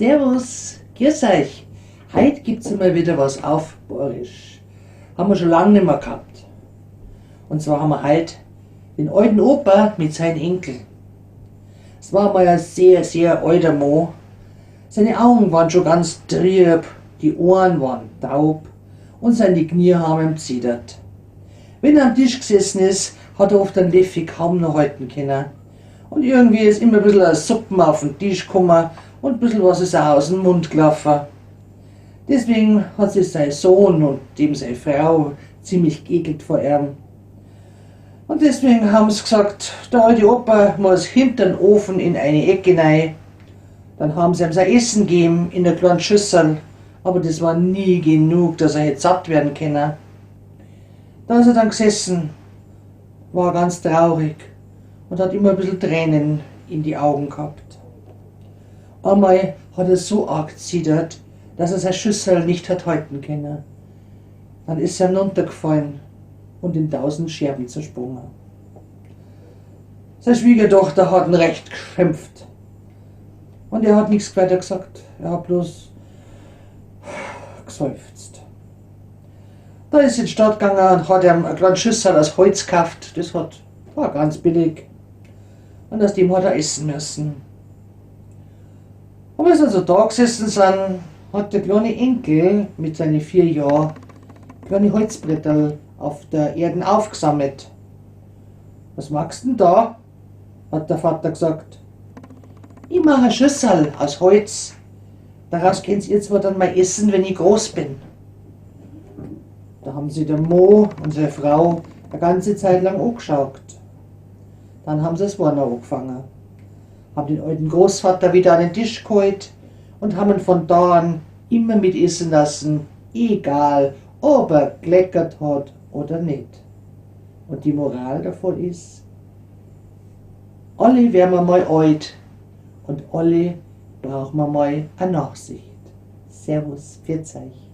Servus, grüß euch. Heute gibt's einmal wieder was auf Bayerisch. Haben wir schon lange nicht mehr gehabt. Und zwar haben wir heute den alten Opa mit seinen Enkel. Es war mal ein sehr, sehr alter Mann. Seine Augen waren schon ganz trüb, die Ohren waren taub und seine Knie haben ihm zittert. Wenn er am Tisch gesessen ist, hat er oft einen Löffel kaum noch halten können. Und irgendwie ist immer ein bisschen eine Suppen auf den Tisch gekommen und ein bisschen was ist auch aus dem Mund gelaufen. Deswegen hat sich sein Sohn und dem seine Frau ziemlich geekelt vor ihm. Und deswegen haben sie gesagt, der alte Opa muss hinter den Ofen in eine Ecke rein. Dann haben sie ihm sein Essen gegeben in einer kleinen Schüssel, aber das war nie genug, dass er hätte satt werden können. Da ist er dann gesessen, war ganz traurig und hat immer ein bisschen Tränen in die Augen gehabt. Einmal hat er so arg gezittert, dass er seine Schüssel nicht hat halten können. Dann ist er hinuntergefallen und in 1000 Scherben zersprungen. Seine Schwiegertochter hat ihn recht geschimpft. Und er hat nichts weiter gesagt. Er hat bloß geseufzt. Da ist er in die Stadt gegangen und hat ihm eine kleine Schüssel aus Holz gekauft. Das war ganz billig. Und aus dem hat er essen müssen. Und als sie also da gesessen sind, hat der kleine Enkel mit seinen 4 Jahren kleine Holzbretterl auf der Erde aufgesammelt. Was machst denn da? Hat der Vater gesagt. Ich mach eine Schüssel aus Holz. Daraus könnt ihr zwar dann mal essen, wenn ich groß bin. Da haben sie der Mo und seine Frau eine ganze Zeit lang angeschaut. Dann haben sie das Warner angefangen, haben den alten Großvater wieder an den Tisch geholt und haben ihn von da an immer mit essen lassen, egal ob er gekleckert hat oder nicht. Und die Moral davon ist, alle werden wir mal alt und alle brauchen wir mal eine Nachsicht. Servus, pfiat euch.